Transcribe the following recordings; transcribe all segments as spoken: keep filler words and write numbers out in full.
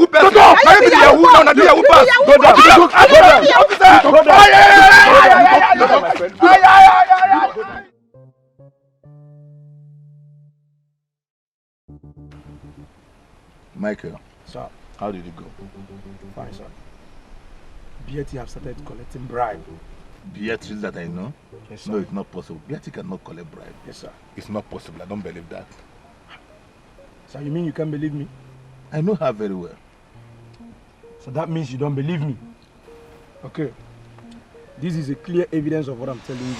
Yahoo person. Are you the Yahoo now? Na the Yahoo pass. Go down. Go down. Go down. Go down. Michael, sir, how did it go? Fine, sir. B L T have started collecting bribe. Beatrice that I know? Yes, sir. No, it's not possible. Beatrice cannot collect bribe. Yes, sir. It's not possible. I don't believe that. Sir, you mean you can't believe me? I know her very well. So that means you don't believe me. Okay. This is a clear evidence of what I'm telling you.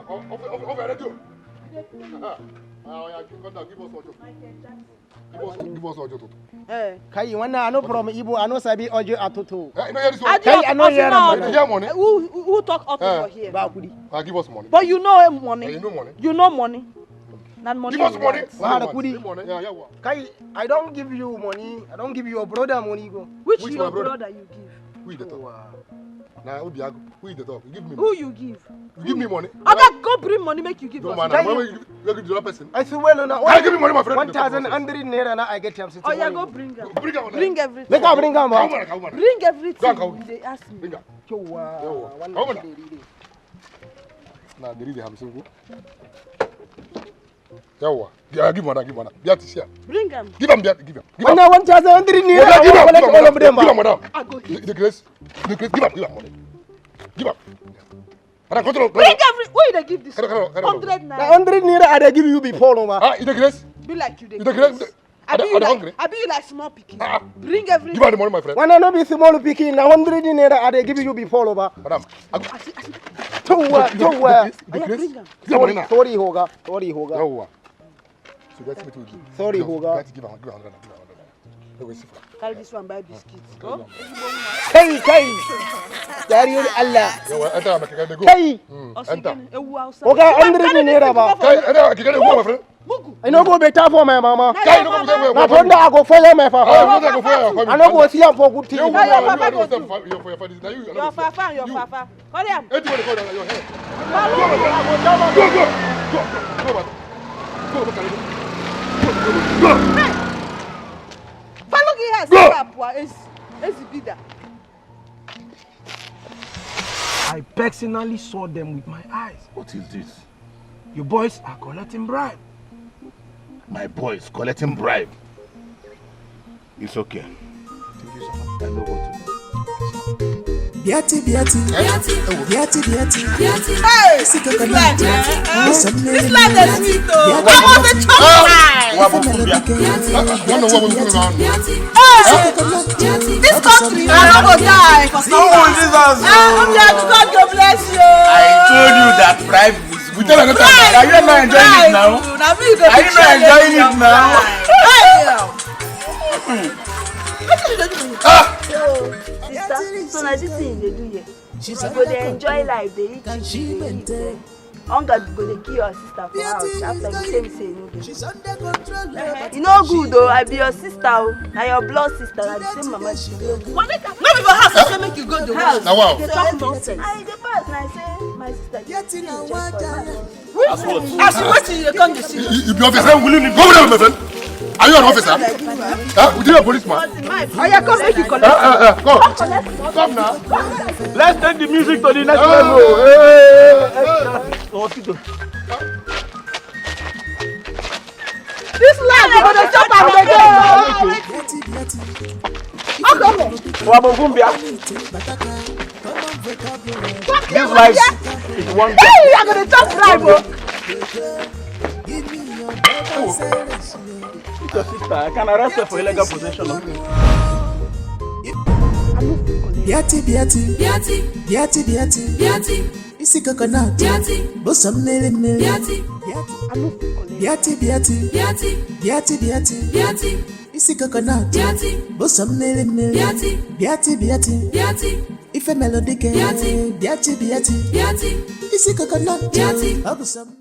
Over, over, over radio. Ah, yeah, give, give us one. Give us, give us Ojo Tuntun. Eh. Kai, wannan I know from Igbo, I know sabi Ojo Atutu. Eh, you know, hear this one? Kai, I know hear am. You hear money? Who, who, who talk up for here? Ba kudi. Ah, give us money. But you know money. Eh, you know money. You know money. Na money. Give us money. Wahara kudi. Money. Yeah, yeah, what? Kai, I don't give you money. I don't give your brother money go. Which Which your my brother? Brother you give? Who you dey talk? Wow. Na Obiago. Who you dey talk? You give me Who money. You give? You give me money. Oga, go bring money make you give No us. Man, Kai, why you- you you give the other person? I swear no, no. Kai, give me money, my friend. One thousand hundred naira na I get am since. Oh yeah, Morning. Go bring am. Bring am. Bring everything. Make I bring am How out. much? How much? Bring everything. Go and come. You dey ask me. Bring am. Yo, wow. Yo, wow. One How much? hundred naira. Na the reason I'm single. Yawa. Yeah, give madam, give madam. Beatrice here. Bring am. Give am, Beatrice, give am. Give am. One one thousand hundred naira. Madam, I give wan am, collect give all of am, them. give am, Ah. madam. I go The the grace, the grace, give am, give am money. Give am. Madam, control. Bring every. Who you dey give this? Carry, carry, carry. Hundred Na naira. Hundred naira I dey give you before, ma. Ah, you the grace? Be like you dey. You the Give grace? this. Abi I you dey like? Hungry. Abi you like small pikin? Ah. Bring everything. Give her the money, my friend. When I no be small pikin, na hundred naira I dey give you before, ma. Madam, I go. As, as, Towa, towa. The Oya, grace. bring am. Give her money now. Sorry, hoga. Sorry, hoga. Yawa. So that's me to do. Sorry, Give hoga. Beatrice, give her, give her hundred, give her hundred. Let me see. Carry this one buy biscuit. Go. Kai, kai. Yari yari Allah. Yawa, enter, make I dey go. Kai. Mm, Osigene, enter. ewu Hausa. Oga, Carry hundred this naira one ba. for Kai, me. enter, make I dey go, my friend. Mugu. I no go better for my mama. Kai, no go better for your Na family. thunder I go follow my Ah, papa. no, no, go for your family. I no go see am for good thing. You, No, your you, papa you, go you, do. you, for your, for your, for this. Now you, Your fafa, your fafa. Carry am. Anybody call your head. Follow me. Go, go, go, go, go, go, go, go, go. Follow the hair. Go. Slap wa ezi. Ezi bida. I personally saw them with my eyes. What is this? You boys are collecting bribe. My boys collecting bribe. It's okay. I know what to do. Biati, biati, biati, biati. Hey, Isi this coconut. life, eh? Awesome This name. life dey sweet o. I wan dey chop life. Wa bu kubia. One of what we put on. Hey, this country, I no go die for someone. Eh, okay, God go bless you. I told you that bribe is We tell her that. Are you not enjoying it now? Na me you go Are you not betray enjoying me. It now? Hey, wetin you dey do? Ah! So, sister, so na this thing you dey do here? You go dey enjoy life, dey eat chicken, dey eat, eh? Hunger go dey kill your sister for house. After you say me say you no dey. E no good o, I be your sister o. Na your blood sister, na the same mama she be. No be for house, I say make you go the house. Na wa o. Dey talk nonsense. I dey pass, na I say my sister dey enjoy for house. As what? As wetin you dey come dey see? You, you be officer. Go with them, my friend. Are you an officer? Huh? Would you be a policeman? Oya, come make you Uh, collect. uh, uh, come. Come now. Let's take the music to the next Oh, level. hey, hey, hey. Hospital. This life, you go dey chop am dey go. Wabogumbia. This life is one. Hey, I go dey chop life o. It's your sister. I can arrest her for illegal possession of me. Biati, biati, biati, biati, biati. Isi coconut. Biati, bosom mele mele. Biati, biati, biati, biati, biati. Isi coconut. Biati, bosom mele mele. Biati, biati, biati. Ife melody ke. Biati, biati, biati. Isi coconut. Biati, bosom.